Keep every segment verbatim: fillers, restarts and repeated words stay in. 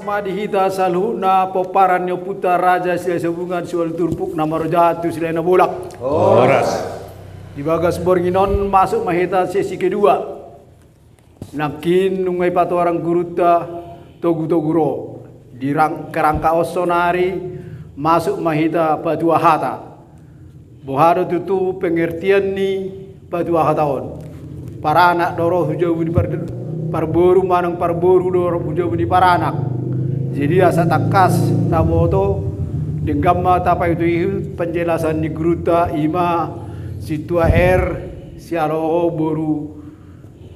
Ma di hita saluhutna pomparan ni ompunta Raja Silahisabungan siualu turpuk na marhojaan tu Silalahi Nabolak. Horas. Di bagas borngin on masuk ma hita sesi kedua. Nangkin nunga ipatoaran gurunta togu-togu ro. Di rang-, kerangka on sonari masuk ma hita patua hata. Boha do tutu pengertian ni patua hata on? Paranak do ro hu jabu ni par-, parboru manang parboru do ro hu jabu ni paranak. Jadi asa tangkas taboto, denggan ma tapaihut-ihut penjelasan ni gurunta, ima Sintua R Sialoho boru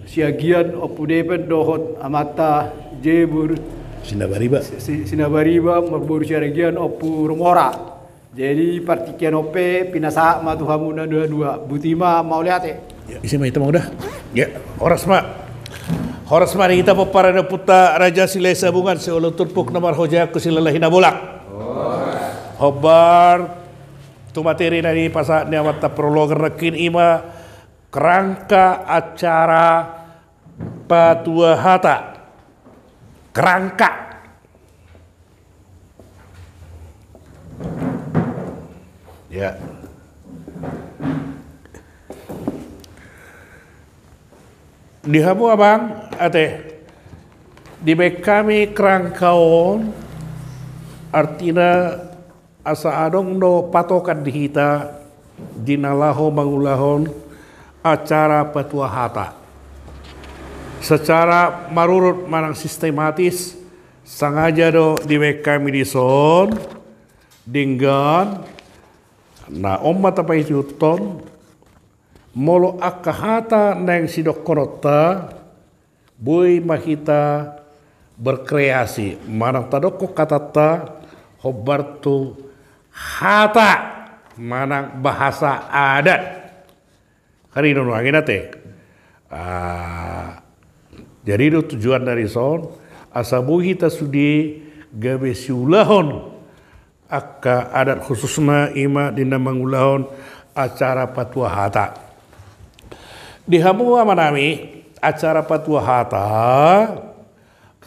Siagian Ompu Depen dohot amanta J boru Sinabariba. Si-, si-, Sinabariba marboru Siagian Ompu Romora. Jadi partingkian on pe pinasahat ma tu hamu na dua-dua. Boti ma, mauliate. Ya, ise ma hita, Amang, da? Ya, horas ma. Horas ma di hita pomparan ni ompunta Raja Silahisabungan siualu turpuk na marhojaan tu Silalahi Nabolak. Hombar tu materi na dipasahat ni amanta prologer nangkin, ima kerangka acara patua hata. Kerangka. Ya. Di hamu, Amang, ate, dibaen hami kerangka on, artina asa adong do patokan di hita di na laho mangulahon acara patua hata. Secara marurut manang sistematis, sangaja do dibaen hami dison, denggan, na on ma tapaihuthon, molo angka hata naeng sidohononta, boi ma hita berkreasi, manang tadokkon hatanta hombar tu hata manang bahasa adat. Kan i do nuaeng, ate. Ah, jadi do tujuanna dison, asa boi hita sude gabe siulahon angka adat, khususna ima di na mangulahon acara patua hata. Di hamu, amanami, acara patua hata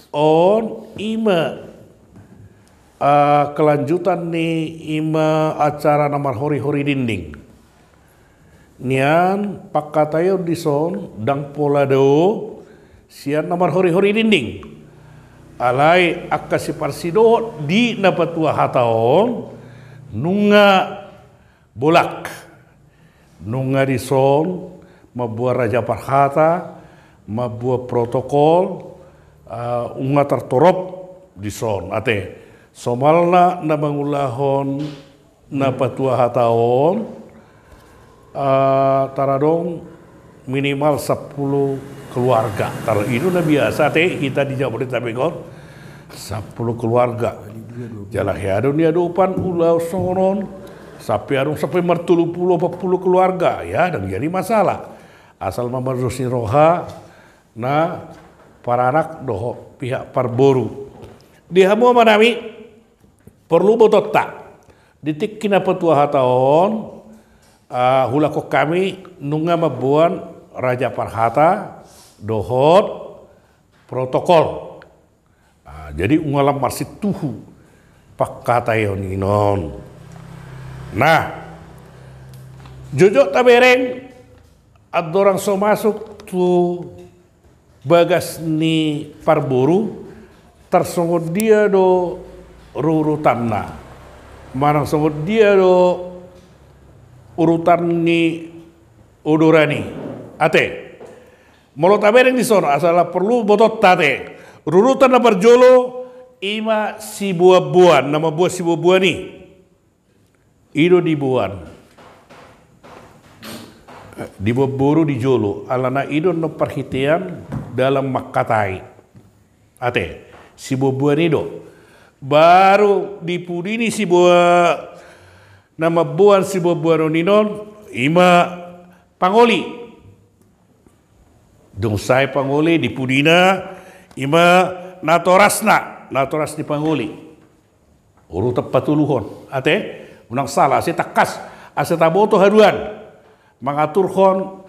on ima, ah, kelanjutan ni ima acara na marhori-hori dinding. Nian pangkataion dison ndang pola do sian na marhori-hori dinding. Alai angka siparsidohot di na patua hata on nunga bolak. Nunga dison mamboan raja parhata, mamboan protokol, ah, nunga tartorop dison, ate. Somalna na mangulahon na patua hata on, ah, taradong minimal sampulu keluarga. Tar-, i do na biasa, ate, hita di Jabodetabek on, sampulu keluarga. Jala hea do niadopan ulaon songon on, sampe adong sampe martolu pulu, opat pulu keluarga, ya, ndang jadi masalah. Asal ma mardos ni roha na paranak dohot pihak parboru. Di hamu, amanami, porlu botoonta. Di tingki na patua hata on, ah, huulahon hami nunga mamboan raja parhata dohot protokol. Ah, jadi nunga lam marsintuhu pangkataion on. Nah, jotjot tabereng, andorang so masuk tu bagas ni parboru, tar songon dia do urutanna, manang songon dia do urutan ni odoran i, ate. Molo tabereng dison, asa porlu botoonta, ate. Urutan na parjolo, ima siboanboan, na mamboan siboanboan i. I do diboan. Diboan boru di jolo, alana i do na parhitean dalan mangkatai. Ate, siboanboan i do. Baru di pudi ni siboa-, na mamboan siboanboan on, ima pangoli. Dung sae pangoli di pudina, ima natorasna, natoras ni pangoli. Urutan patoluhon, ate, unang sala, asa tangkas, asa taboto haduan mangaturhon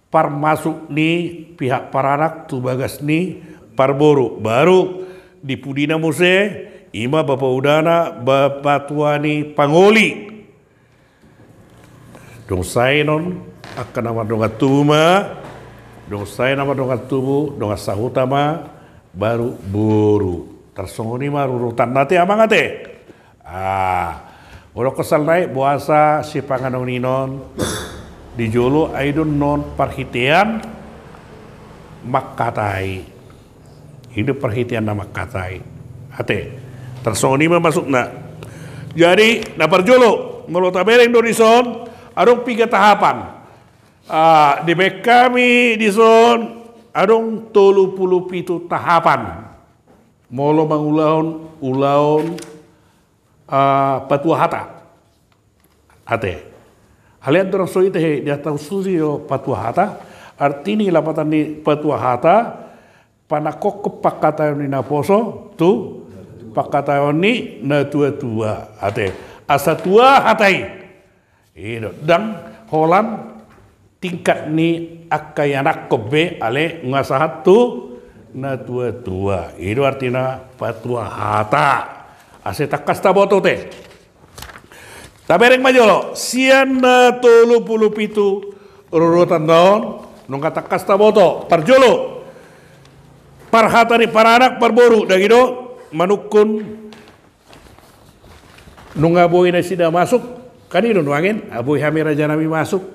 parmasuk ni pihak paranak tu bagas ni parboru. Baru di pudina muse, ima bapaudana, bapatuani pangoli. Dung sae non, angka na mardongan tubu ma, dung sae na mardongan tubu, dongan sahuta ma, baru boru. Tarsongon i ma rurutanna ate amang ate. Ah, molo salnai boasa sipanganon i non di jolo, ai do non parhitean mangkatai. I do parhitean na mangkatai. Ate, tarsongon i ma maksudna. Jadi, na parjolo, molo tabereng do dison, adong piga tahapan. Ah, dibaen hami dison, adong tolu pulu pitu tahapan. Molo mangulahon, ulaon, ah, patua hata. Ate. Alai andorang so i tahe, dia tahu susi jo patua hata, arti ni lapatan ni patua hata, panangkokhon pangkataion ni naposo tu pangkataion ni natuatua. Ate. Asa tua hata i. I do, ndang holan tingkat ni angka ianakhon be, alai nunga sahat tu natuatua. I do artina patua hata. Asa tangkas taboto ate. Tabereng ma jolo, sian na tolu pulu pitu rurutanna on, nunga tangkas taboto. Parjolo, parhata ni paranak parboru, ndang i do, manungkun nunga boi nasida masuk, kan i do nuaeng, ah, boi hami rajanami masuk.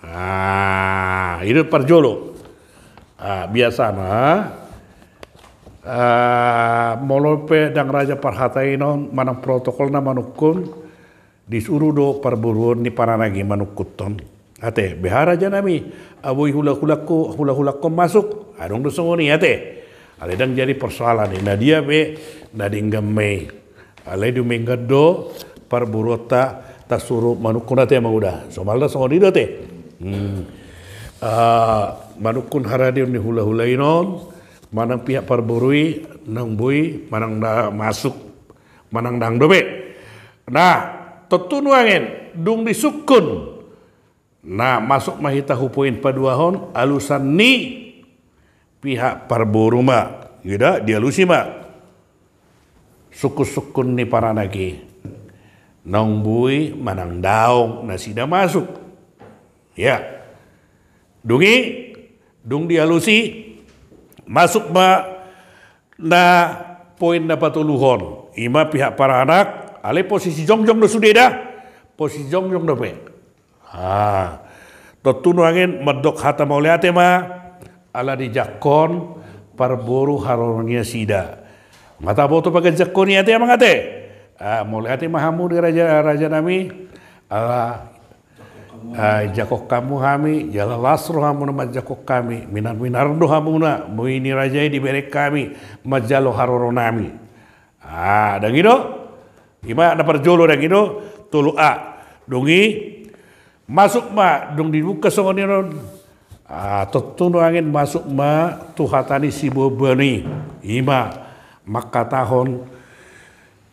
Ah, i do parjolo. Ah, biasana, ah, molo pe ndang raja parhata i non, manang protokolna manungkun, disuru do parboruon ni paranak i manungkunhon. Ate, beha rajanami, ah, boi hulahulangku, hulahulangkon masuk, adong do songon i ate. Alai ndang jadi persoalan i, na dia pe, na denggan ma i. Alai dumenggan do parboruonta tasuru manungkun ate amang uda. Somalna songon i do ate. Hmm. Ah, manungkun haradeon ni hulahula i non, manang pihak parboru i, naung boi, manang na masuk, manang ndang dope. Nah, tontu nuaeng, dung disungkun. Nah, masuk ma hita hu poin paduahon, alusan ni pihak parboru ma. Ida, dialusi ma. Sungkunsungkun ni paranak i. Naung boi manang daong nasida masuk. Ya. Dung i, dung dialusi, masuk ma na poin na patoluhon. Ima pihak paranak, alai posisi jongjong do sude da. Posisi jongjong dope. Ah, tontu nuaeng mandok hata mauliate ma, ala dijangkon parboru haroro ni nasida. Nga taboto paganjangkon i ate amang ate. Ah, mauliate ma hamu di raja, rajanami. Ala, ah, jangkon hamu hami, jala las rohamuna manjangkon hami. Minarminar do hamuna, boi ni raja i dibereng hami, manjalo haroronami. Ah, ndang i do? Ima na parjolo ndang i do, tolu a. Dung i, masuk ma, dung dibuka songon i non. Ah, tontu nuaeng masuk ma, tu hata ni siboaboan i. Ima, mangkatahon,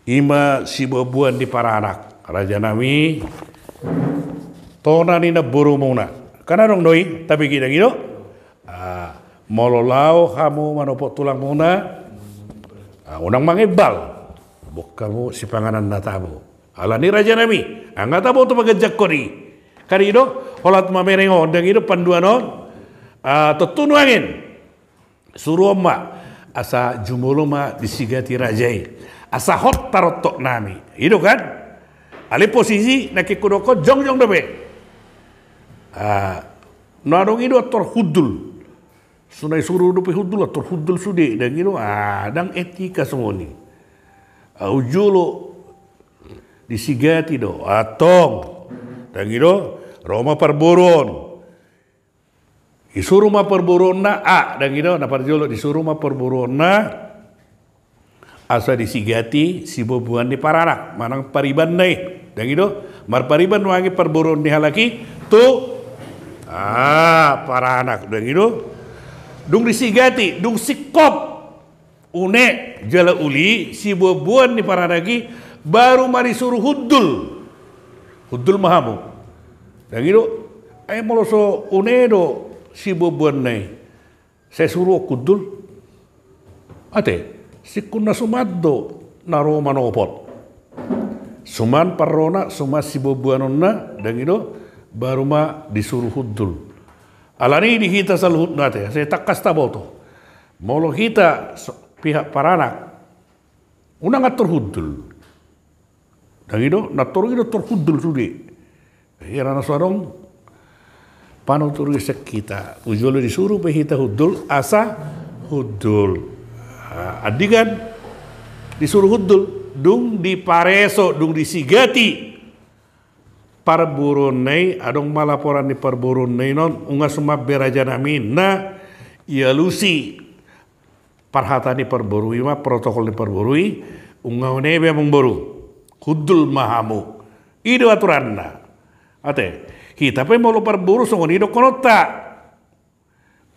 ima siboaboan ni paranak. Rajanami, tona ni namborumuna. Kan adong do i, tapi ndang i do? Ah, molo laho hamu manopot tulangmuna, ah, unang mangembal. Boan hamu sipanganon na tabo. Alani rajanami, nga taboto paganjangkon i. Kan i do, holan mamereng on, ndang i do panduan on. Ah, tontu nuaeng. Suruon ma, asa jumolo ma disigati raja i. Asa hot tarontoknami. I do kan? Alai posisi, na hudok on jongjong dope. Ah, na adong i do ator hundul. So na disuru dope hundul, ator hundul sude, ndang i do, ah, ndang etika songon i. Ah, ujolo disigati do, antong. Ndang i do, ro ma parboruon. Disuru ma parboruonna, ah, ndang i do, na parjolo disuru ma parboruonna. Asa disigati siboaboan ni paranak, manang paribanna i, ndang i do, marpariban nuaeng parboruon ni halak i, tu, ah, paranak, ndang i do. Dung disigati, dung singkop, une, jala uli, siboaboan ni paranak i, baru ma disuru hundul. Hundul ma hamu. Ndang i do, ai molo so une do siboaboanna i. Sai suru hundul. Ate, Singkun na suman do na ro manopot. Suman parrona, suman siboanboanonna, dang i do, baru ma disuru hundul. Alani i di hita saluhutna ate, sai tangkas taboto. Molo hita so-, pihak paranak, unang atur hundul. Dang i do, na tor i do tor hundul sude. Hira na so adong panuturi sian hita. Ujolo disuru pe hita hundul, asa hundul. Ah, andigan disuru hundul, dung dipareso, dung disigati parboruonna i, adong ma laporan ni parboruonna i non, unga sumambe rajanami, na ialusi parhata ni parboru i ma, protokol ni parboru i, unga unebe amangboru. Hundul ma hamu. I do aturanna. Ate, hita pe molo parboru songon i dohononta.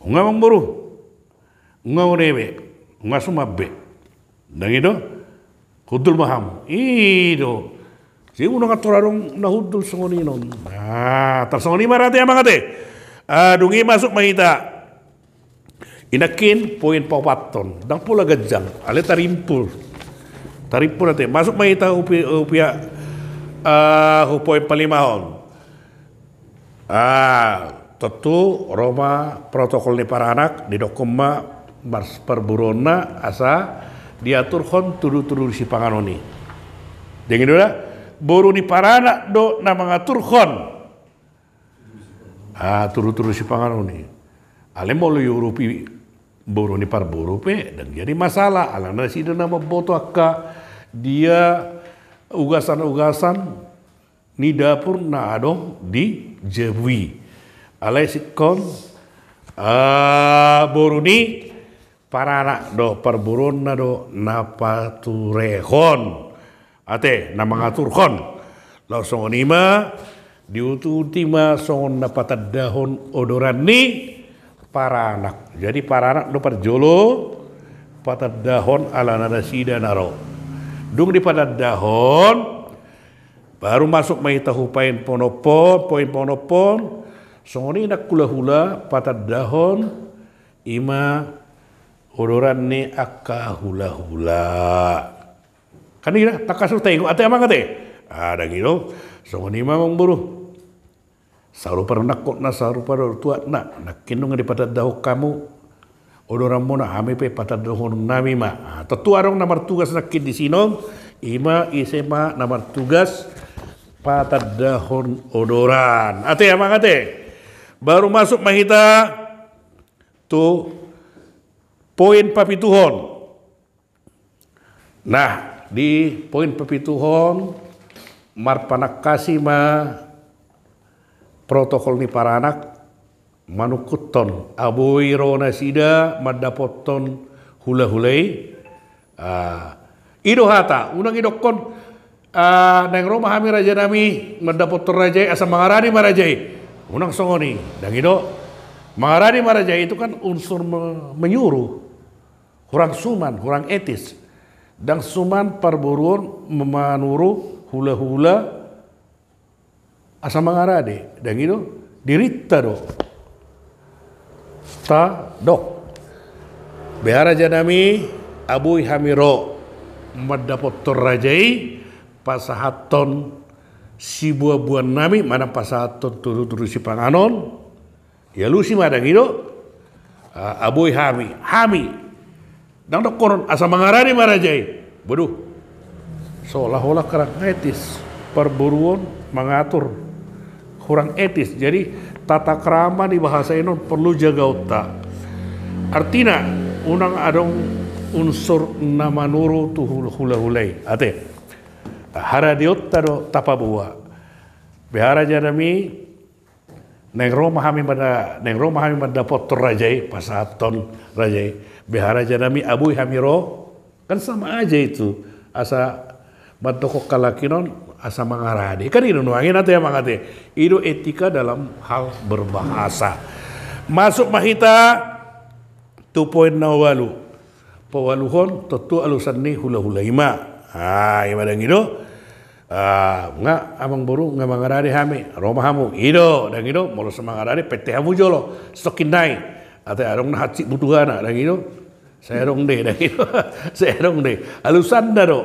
Unga amangboru. Unga unebe. Unga sumambe. Dang i do? Hundul ma hamu. I do. Sai unang atur adong na hundul songon i non. Nah, tarsongon i ma ra ate amang ate. Ah, dung i masuk ma hita. I nangkin poin paopathon. Dang pola ganjang. Alai tarimpul. Tarimpul ate. Masuk ma hita upi-, upia, ah, hu poin palimahon. Ah, tontu ro ma protokol ni paranak, didokkon ma mars-, parboruonna asa diaturhon tudutudu sipanganon i. Dang i do da, boru ni paranak do na mangaturhon. Ah, tudutudu sipanganon i. Alai molo diurupi boru ni parboru pe, dang jadi masalah, alana nasida na mamboto angka dia ugasan-ugasan ni dapur na adong di jabu i. Alai singkon, ah, boru ni paranak do, parboruonna do na paturehon. Ate, na mangaturhon. Laos songon i ma, diuti-uti ma songon na patandahon odoran ni paranak. Jadi paranak do parjolo patandahon alana nasida na ro. Dung dipatandahon, baru masuk ma hita hu poin paonomhon, poin paonomhon, songon i nang hulahula patandahon, i ma odoran ni angka hulahula. Kan i da, tangkas do taingot ate amang ate. Ah, dang i do, songon i ma amangboru. Sarupa do nangkokna, sarupa do tuatna, nangkin nunga dipatandahon hamu odoranmuna, hami pe patandahononnami ma. Ah, tontu adong na martugas nangkin disi non, i ma ise ma na martugas patandahon odoran. Ate amang ate. Baru masuk ma hita tu poin papituhon. Nah, di poin papituhon, marpanangkasi ma protokol ni paranak manungkunhon, ah, boi ro nasida mandapothon hulahula i. Ah, i do hata, unang didokkon, ah, naeng ro ma hami rajanami mandapothon raja i, asa mangarade ma raja i. Unang songon i, dang i do. Mangarade ma raja i itu kan unsur me-, menyuruh. Hurang suman, hurang etis. Dang suman parboruon manuru hulahula asa mangarade, dang i do, dirinta do. Tadok. Beha rajanami, ah, boi hami ro mandapothon raja i, pasahathon siboanboannami, manang pasahathon tudutudu sipanganon, dialusi ma, dang i do. Ah, ah, boi hami, hami. Dang dokkonon asa mangarade ma raja i. Bodoh. Seolah-olah kurang etis. Parboruon mangatur. Kurang etis. Jadi, tata krama ni bahasa i non perlu jagaonta. Artina, unang adong unsur na manuru tu hul-, hulahula i. Ate. Haradeonta do tapaboa. Beha rajanami, naeng ro ma hami manda-, naeng ro ma hami mandapothon raja i, pasahathon raja i. Beha rajanami, ah, boi hami ro. Kan sama aja itu. Asa mandokhon halak i non, asa mangarade. Kan i do nuaeng ate amang ate. I do etika dalam hal berbahasa. Masuk ma hita tu poin na ualu. Paualuhon, tontu alusan ni hulahula i ma. Ah, i ma, dang i do. Ah, nga amangboru, nga mangarade hami, ro ma hamu. I do, dang i do, molo so mangarade, pette hamu jolo. Stokkin nai. Ate adong na hansit butuhana, dang i do. Sai adong do i, dang i do. Sai adong do i. Alusanna do,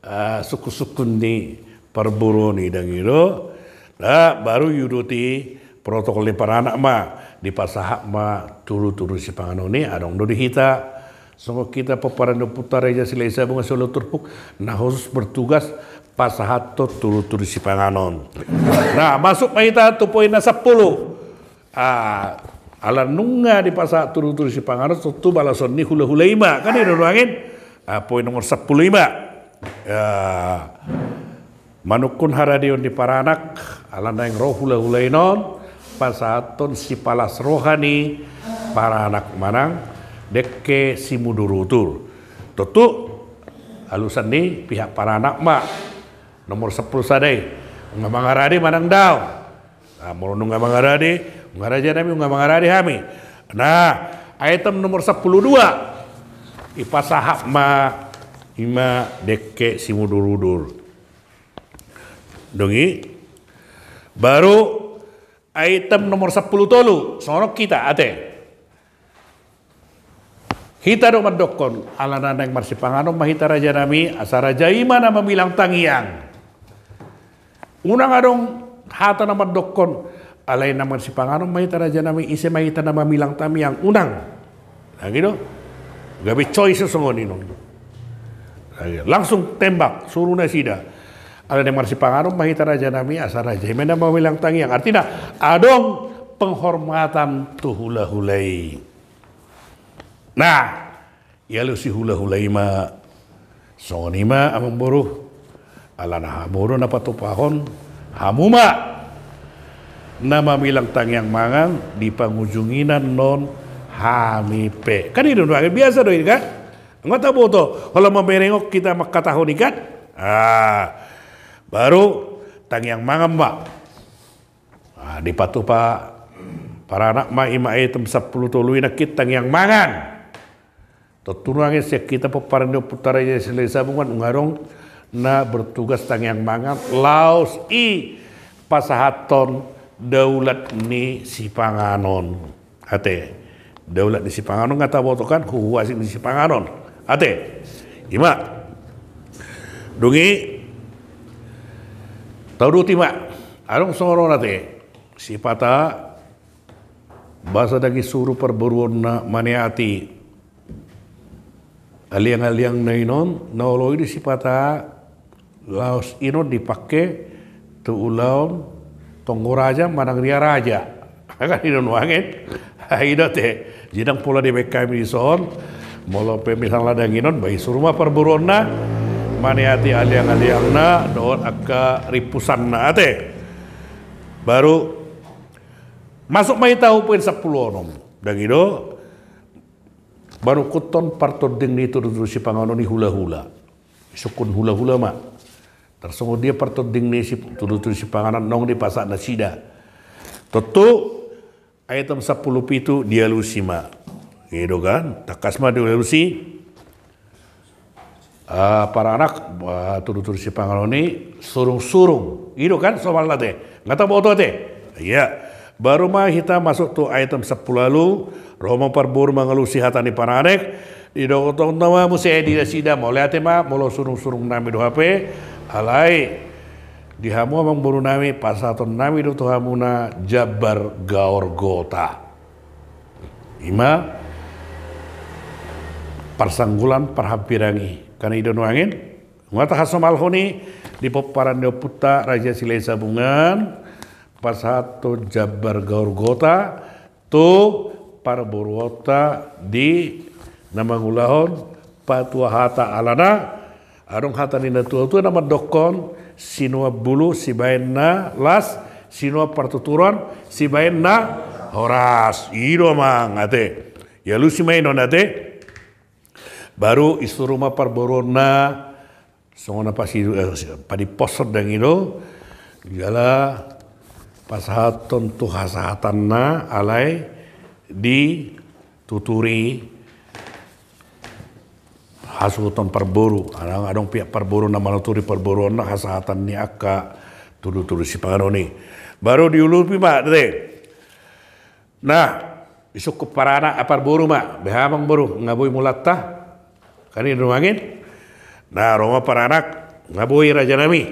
ah, sungkun-sungkun ni parboru on i, dang i do. Nah, baru diuduti protokol ni paranak ma, dipasahat ma tudu-tudu sipanganon i, adong do di hita. Songon hita pomparan ni ompunta Raja Silahisabungan Solo Turpuk, na khusus bertugas pasahathon tudu-tudu sipanganon. Nah, masuk ma hita tu poin na sampulu. Ah, ala nunga dipasahat tudu-tudu sipanganon, tontu balason ni hula-hula i ma. Kan i do nuaeng? Ah, poin nomor sampulu i ma. Ya. Manungkun haradeon ni paranak, ala naeng ro hula-hula i non, pasahathon sipalas roha ni paranak manang dengke simudur-udur. Tontu, alusan ni pihak paranak ma. Nomor sampulu sada i. Nunga mangarade manang daong. Nah, molo nunga mangarade, nunga raja nami, nunga mangarade hami. Nah, item nomor sampulu dua. Dipasahat ma, i ma dengke simudur-udur. Dung i, baru item nomor sampulu tolu, songon on hita, ate. Hita do mandokkon, ala na naeng marsipanganon ma hita raja nami, asa raja i ma na mamilang tangiang. Unang adong hata na mandokkon, alai na marsipanganon ma hita raja nami, ise ma hita na mamilang tangiang, unang. Nah, gitu. Gabe coy so songon i non. Nah, gitu. Langsung tembak, suru nasida. Ala na marsipanganon ma hita raja nami, asa raja i ma na mamilang tangiang. Artina, adong penghormatan tu hula-hula i. Nah, dialusi hula-hula i ma. Songon i ma, amangboru. Alana hamu do na patupahon, hamu ma na mamilang tangiang mangan di pangujungi na non hami pe. Kan i do nuaeng, biasa do i kan? Nunga taboto, holan mamereng on hita mangkatahon i kan? Ah, baru tangiang mangan ma. Ah, dipatupa paranak ma, i ma item sampulu tolu i nangkin, tangiang mangan. Tontu nuaeng sian hita pomparan ni ompunta Raja Silahisabungan nunga adong na bertugas tangiang mangan, laos i pasahathon daulat ni sipanganon. Ate, daulat ni sipanganon nunga taboto kan, huhuasik ni sipanganon. Ate, i ma. Dung i, tauduti ma. Adong songon on ate. Sipata, boasa dang disuru parboruonna maneati aliang-aliangna i non, na olo i do sipata laos i non dipangke tu ulaon tonggo raja manang ria raja. Kan i do nuaeng. I do ate, jadi ndang pola dibaen hami dison, molo pe misalna dang i non, ba disuru ma parboruonna maneati aliang-aliangna dohot angka rimpusanna ate. Baru masuk ma hita tu poin sampulu onom. Dang i do, manungkunhon partonding ni tudu-tudu sipanganon i hula-hula. Sungkun hula-hula ma. Tarsongon dia partonding ni si tudu-tudu sipanganon naung dipasahat nasida. Tontu, item sampulu pitu dialusi ma. I do kan, tangkas ma dialusi. Ah, paranak, ah, tudu-tudu sipanganon i surung-surung. I do kan, somalna ate. Nunga taboto ate. Ia. Baru ma hita masuk tu item sampulu ualu, ro ma parboru mangalusi hata ni paranak, didok ma muse di nasida, mauliate ma, molo surung-surung nami do hape, alai di hamu amangboru nami, pasahaton nami do tu hamuna jambar gaorgota. I ma parsanggulan parhambirang i. Kan i do nuaeng. Nunga tahasomalhon i di pomparan ni ompunta Raja Silahisabungan, pasahathon jambar gaorgota tu parboruonta di na mangulahon patua hata, alana adong hata ni natua-tua na mandokkon, sinuan bulu sibaen na las, sinuan partuturan sibaen na horas. I do amang ate. Dialusi ma i non ate. Baru disuru ma parboruonna, songon na pasi-, eh, padimposhon dang i do, jala pasahathon tu hasahatanna alai dituturi hasuhuton parboru. Adong, adong pihak parboru na manuturi parboruonna hasahatan ni angka tudu-tudu sipanganon i. Baru diulupi ma ate. Nah, Disungkun paranak, ah, parboru ma, beha amang boru, nga boi mulanta. Kan i do nuaeng. Nah, ro ma paranak, nga boi raja nami.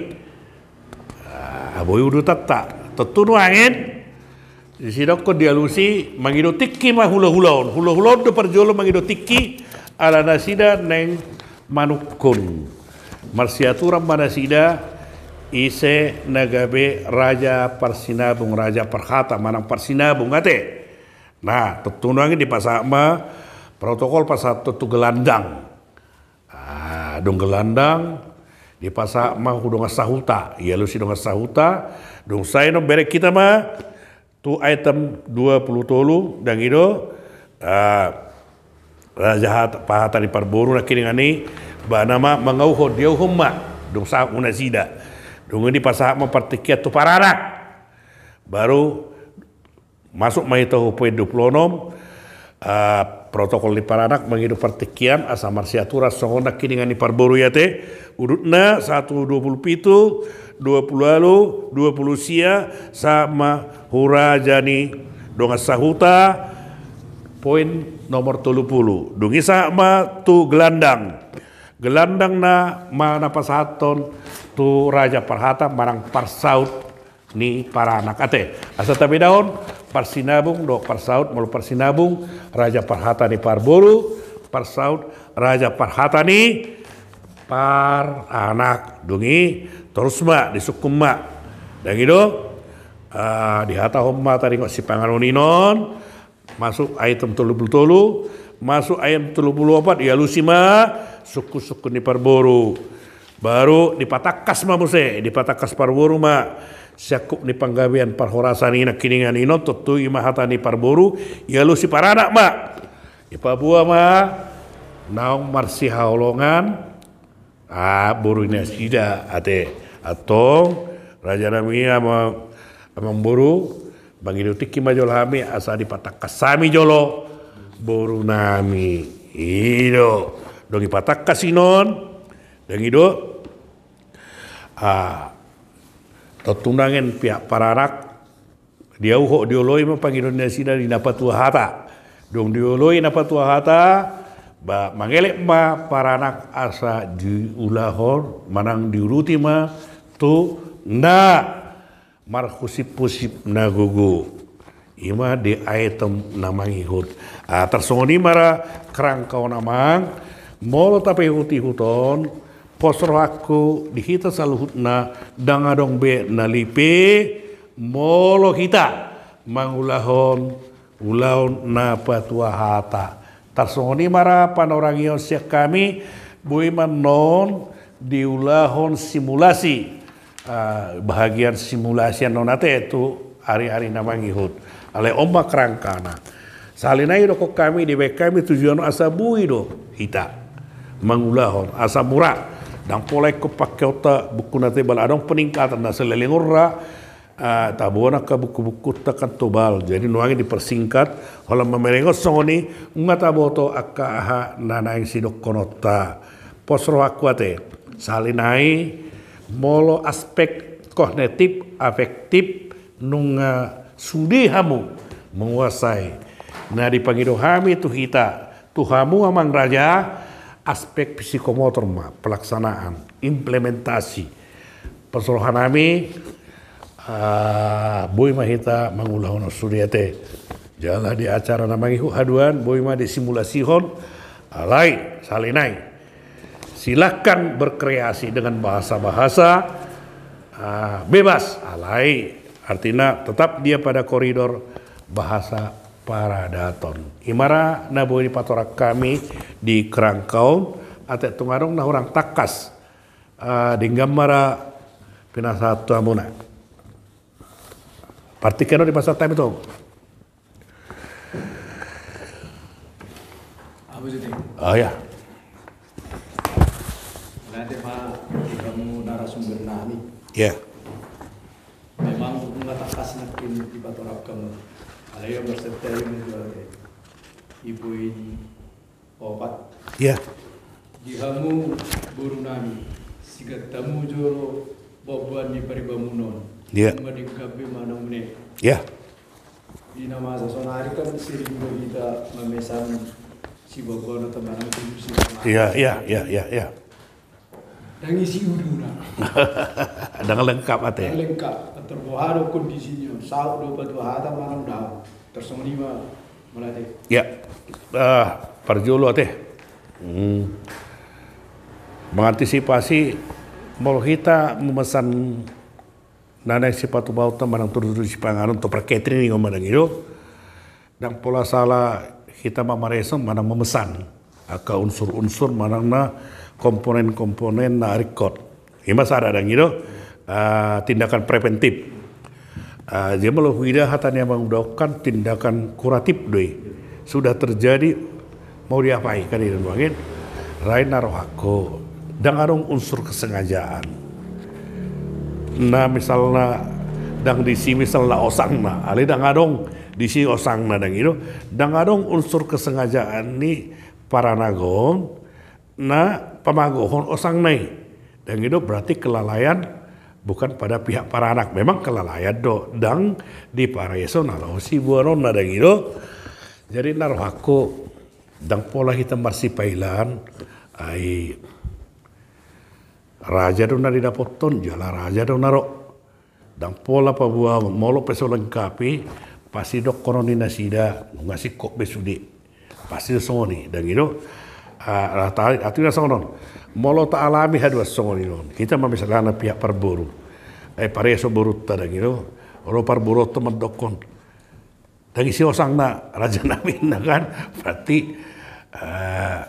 Ah, boi udutanta. Tontu nuaeng. Disi dokkon dialusi, mangido tingki ma hulahula on. Hulahula on do parjolo mangido tingki, ala nasida naeng manungkun. Marsiaturan ma nasida, ise na gabe raja parsinabung, raja parhata manang parsinabung ate. Nah, tontu nuaeng dipasahat ma protokol pasahathon tu gelandang. Ah, dung gelandang, dipasahat ma tu dongan sahuta, dialusi dongan sahuta, dung sae on bereng hita ma tu item dua pulu tolu, dung i do, ah, raja hat-, parhata ni parboru nangkiningan i, ba na ma mangauhon, diauhon ma, dung sahat tu nasida. Dung i dipasahat ma partingkian tu paranak. Baru masuk ma hita tu poin dua pulu onom, ah, protokol ni paranak mangido partingkian, asa marsiaturan songon nangkiningan ni parboru i ate, udutna sahat tu dua pulu pitu, dua pulu ualu, dua pulu sia, sahat ma tu raja ni dongan sahuta, poin nomor tolu pulu. Dung i sahat ma tu gelandang. Gelandang na ma na pasahathon tu raja parhata manang parsaut ni paranak ate. Asa tabedahon, parsinabung dohot parsaut, molo parsinabung, raja parhata ni parboru, parsaut, raja parhata ni paranak. Dung i, torus ma, disungkun ma. Dung i do, ah, dihatahon ma taringot sipanganon i non, masuk item tolu pulu tolu, masuk item tolu pulu opat, dialusi ma, sungkun-sungkun ni parboru. Baru dipatangkas ma muse, dipatangkas parboru ma, siangkup ni panggabean parhorasan i nangkiningan i non, tontu i ma hata ni parboru, dialusi paranak ma. Dipaboa ma, naung marsihaholongan, ah, boru ni nasida ate, antong, raja nami amang, amang boru, mangido tingki ma jolo hami, asa dipatangkas hami jolo, boru nami, i do, dung dipatangkas i non, dung i do, ah, tontu nuaeng pihak paranak, diauhon, dioloi ma pangidoan nasida di na patua hata. Dung dioloi na patua hata, ba mangelek ma paranak asa diulahon, manang diuruti ma tu na marhusip-husip na gogo. I ma di item na mangihut. Ah, tarsongon i ma ra kerangka on amang, molo tapaihut-ihut on, pos rohangku di hita saluhutna, ndang adong be na lipe, molo hita mangulahon ulaon na patua hata. Tarsongon i ma ra panorangion sian hami, boi ma non diulahon simulasi, ah, bahagian simulasi annon ate tu ari-ari na mangihut. Alai on ma kerangkana. Sahali nai dokkon hami, dibaen hami tujuan on asa boi do hita mangulahon, asa mura. Ndang pola ingkon pakeonta buku na tebal, adong peningkatan na saleleng on ra, ah, taboan angka buku-bukunta kan tebal. Jadi nuaeng dipersingkat, holan mamereng on songon i, nunga taboto angka aha na naeng sidokkononta. Pos rohangku ate, sahali nai molo aspek kognitif, afektif, nunga sude hamu menguasai. Na dipangido hami tu hita, tu hamu amang raja, aspek psikomotor ma, pelaksanaan, implementasi. Pos roha nami, ah, boi ma hita mangulahon on sude ate. Jala di acara na mangihut haduan, boi ma disimulasihon, alai, sahali nai. Silakan berkreasi dengan bahasa-bahasa, ah, bebas, alai artina tetap dia pada koridor bahasa paradaton. I ma ra na boi dipatorang hami di kerangka on, ate tung adong na hurang tangkas, ah, denggan ma ra pinasahat tu hamuna. Partingkian on dipasahat hami tu. Abu jadi. Oh ya. Nanti ma di hamu narasumber nami. Ya. Memang nunga tangkas nangkin dipatorang hamu. Alai ia bersertai menjual teh. Ibu ini opat. Ya. Di hamu boru nami, sigat hamu jolo boboan ni paribamunon. Ya. Madenggan be manang ne. Ya. Di na masa sonari kan sering do hita mamesan sibogono teman. Iya, iya, iya, iya, iya. Dang isi uduna. Dang lengkap ate. Dang lengkap. Terboha do kondisinya. Saut do patua hata manang dao. Tersongon i ma mauliate. Ya. Eh, parjolo ate. Hmm. Mengantisipasi molo hita memesan na naeng sipatupaonta manang tudu-tudu sipanganon tu per catering i manang i do. Dang pola sala hita mamareso manang memesan angka unsur-unsur manang na komponen-komponen na ringkot. I ma sada dang i do, ah, tindakan preventif. Ah, jadi molo huida hata ni amang uda on kan tindakan kuratif do i. Sudah terjadi mau diapai kan i do nuaeng. Rai na rohangku, dang adong unsur kesengajaan. Na misalna dang disi misalna osangna, alai dang adong disi osangna dang i do, dang adong unsur kesengajaan ni paranag on na pamagohon osangna i. Dang i do berarti kelalaian bukan pada pihak paranag. Memang kelalaian do, dang dipareso na laho siboanonna dang i do. Jadi na rohangku, dang pola hita marsipailaan, ai raja do na didapothon, jala raja do na ro. Dang pola paboa molo pe so lengkap i, pasti dohonon ni nasida, nunga singkop be sude. Pasti do songon i, dang i do. Ah, ah, ta-, artina songon on. Molo taalami haduan songon i on. Hita ma misalna pihak parboru. Eh, pareso borunta dang i do. Olo parboruonta mandokkon. Dang isi osangna raja nami na kan. Berarti, eh,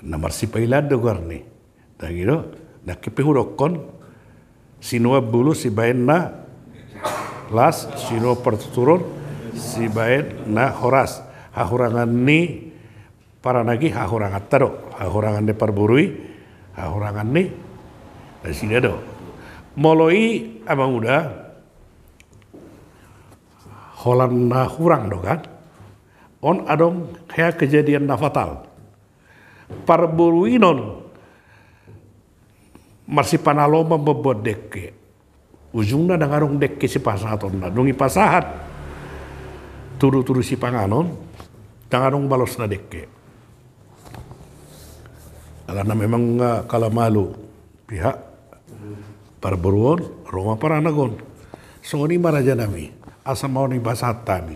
na marsipailaan do goarni. Dang i do, nangkin pe hudokkon, sinuan bulu sibaen na las, sinuan partuturon sibaen na horas. Hahurangan ni paranag i hahuranganta do, hahurangan ni parboru i, hahurangan ni nasida do. Molo i amang uda, holan na hurang do kan. On adong hea kejadian na fatal. Parboru i non marsipanaloma mamboan dengke. Ujungna dang adong dengke sipasahatonna. Dung dipasahat tudu-tudu sipanganon, dang adong balosna dengke. Alana memang, eh, kala malu pihak parboru on, ro ma paranag on. Songon i ma raja nami, asa molo dipasahat hami.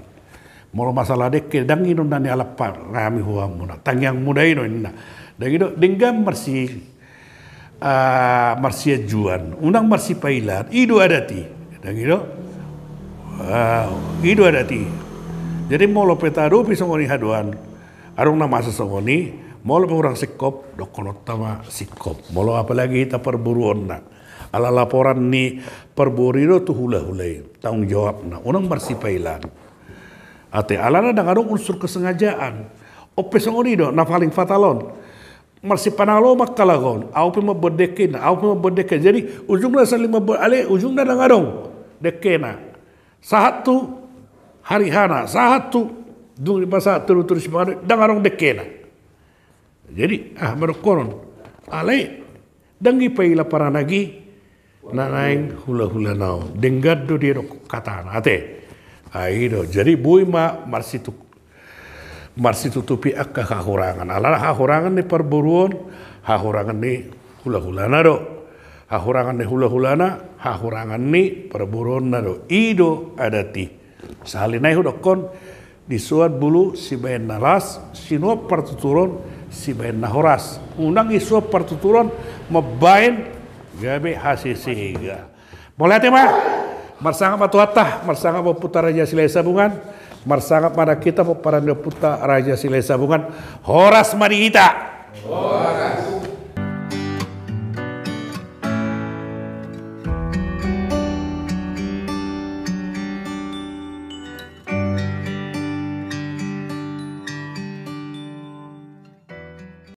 Molo masalah dengke, dang i do na nialap nami tu hamuna. Tangiangmu da i do ninna. Dang i do, denggan marsi, ah, marsianjuan, unang marsipailaan, i do adat i. Dang i do. Ah, i do adat i. Jadi molo pe taadopi songon i haduan, adong na masa songon i, molo pe hurang singkop, dohononta ma singkop. Molo apalagi hita parboruonna. Ala laporan ni parboru i do tu hula-hula i, tanggung jawabna. Unang marsipailaan. Ate, alana dang adong unsur kesengajaan. On pe songon i do, na paling fatal on. Marsipanaloma halak on, au pe mamboan dengke na, au pe mamboan dengke. Jadi, ujungna saling mamboan, alai ujungna dang adong dengkena. Sahat tu harihana, sahat tu dung dipasahat tudu-tudu sipanganon, dang adong dengkena. Jadi, ah, ma dohonon. Alai, dang dipaila paranag i, na naeng hula-hulana on. Denggan do didokkon hatana, ate. Ah, i do. Jadi, boi ma marsitu-, marsitutupi angka hahurangan. Alana hahurangan ni parboru on, hahurangan ni hula-hulana do. Hahurangan ni hula-hulana, hahurangan ni parboruonna do. I do adat i. Sahali nai hudokkon, disuan bulu sibaen na las, sinuan partuturon sibaen na horas. Unang disuan partuturon mambaen gabe hasesega. Mauliate ma. Marsangap ma Tuhanta, marsangap ma Ompunta Raja Silahisabungan, marsangap ma nang hita pomparan ni Ompunta Raja Silahisabungan. Horas ma di hita. Horas.